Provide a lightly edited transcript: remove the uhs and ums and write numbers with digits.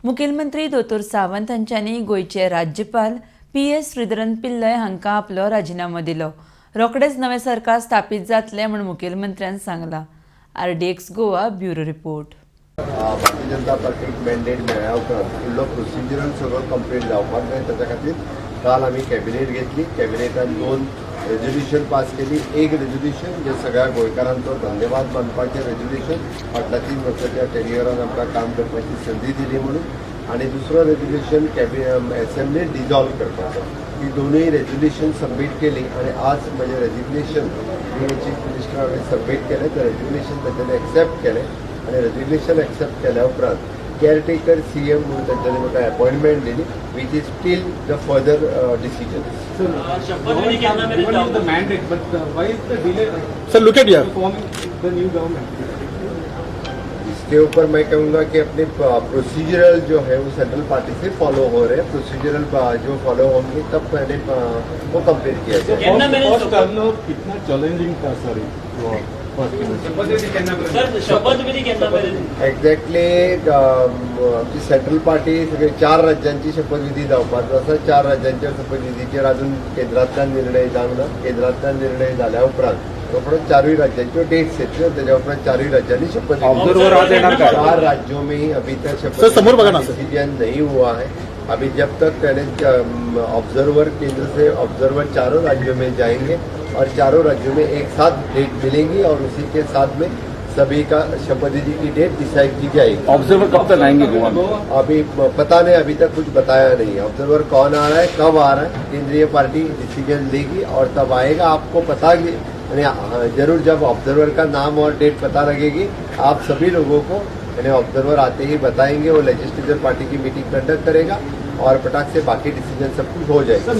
मुखेलमंत्री दोतोर सावंत हांच्यांनी गोंयचे राज्यपाल पी एस श्रीधरन पिल्लय हांकां आपलो राजिनामो दिलो. रोखडेच नवें सरकार स्थापीत जातलें म्हूण मुखेलमंत्र्यान सांगलां. RDX Goa, bureau report. Bharatiya Janata पार्टीक मॅन्डेट मेळ्ळ्या उपरांत फुडलो प्रोसिजरल सगळो कंप्लीट जावपाक जाय. ताच्या खातीर काल आमी कॅबिनेट घेतली. कॅबिनेटान दोन रेजोल्युशन पास केली. एक रेजोल्युशन जे सगळ्या गोंयकारांचो धन्यवाद मानपाचें रेजोल्युशन, फाटल्या 3 वर्साच्या टेन्युअरान आमकां काम करपाची संदी दिली म्हणून, आनी दुसरो रेजोल्युशन कॅबि एसेंब्ली डिजॉल्व करपाचो. ही दोनूय रेजोल्युशन सबमीट केली आनी आज म्हजें रेजिग्नेशन बीइंग चीफ मिनिस्टर हांवें सबमीट केलें. ते रेजिग्नेशन तांच्यांनी एक्सेप्ट केलें आनी रेजिग्नेशन एक्सेप्ट केल्या उपरांत केअरटेकर सीएम म्हणून तांच्यांनी म्हाका अपॉयंटमेंट दिली, which is till the further decision. Sir, शपथविधी केन्ना मेरेन given you the जावपाक? Mandate, but why is the delay Sir, look at here. to forming the new government? इसके ऊपर मैं कहूँगा कि अपने प्रोसीजरल जो है वो सेंट्रल पार्टी से फॉलो हो रहे हैं. प्रोसीजरल जो फॉलो होंगे, तब मैंने वो कंप्लीट किया जाएगा. केन्ना मेरेन फर्स्ट टर्न कितना चैलेंजिंग था सर, फर्स्ट? सर, शपथविधी केन्ना मेरेन? एक्झॅक्टली, आमची सेंट्रल पार्टी सगळे चार राज्यांची शपथविधी जावपाचो आसा. चार राज्यांच्या शपथविधीचेर अजून केंद्रांतल्यान निर्णय जावंक ना. केंद्रांतल्यान निर्णय जाल्या उपरांत रोखडो चारूय राज्यांच्यो डेट्स येतल्यो. त्याच्या उपरांत चारूय राज्यांनी शपथ ऑब्झर्वर आज येणार काय? चार राज्यों में ही अभी तक सर, समोर बघा ना, सर. डिसीजन नहीं हुआ है. अभी जब तक पहले ऑब्जर्वर, केंद्र से ऑब्जर्वर चारों राज्यों में जाएंगे और चारों राज्यों में एक साथ डेट मिलेंगी और उसी के साथ में सभी का शपथविधि की डेट डिसाइड की जाएगी. ऑब्जर्वर कब तक आएंगे गोवा में? अभी पता नहीं, अभी तक कुछ बताया नहीं है. ऑब्जर्वर कौन आ रहा है, कब आ रहा है, केंद्रीय पार्टी डिसीजन लेगी और तब आएगा. आपको पता यानी हाँ, जरूर जब ऑब्जर्वर का नाम और डेट पता लगेगी, आप सभी लोगों को यानी ऑब्जर्वर आते ही बताएंगे. वो लेजिस्लेचर पार्टी की मीटिंग कंडक्ट करेगा और फटाक से बाकी डिसीजन सब कुछ हो जाएगा.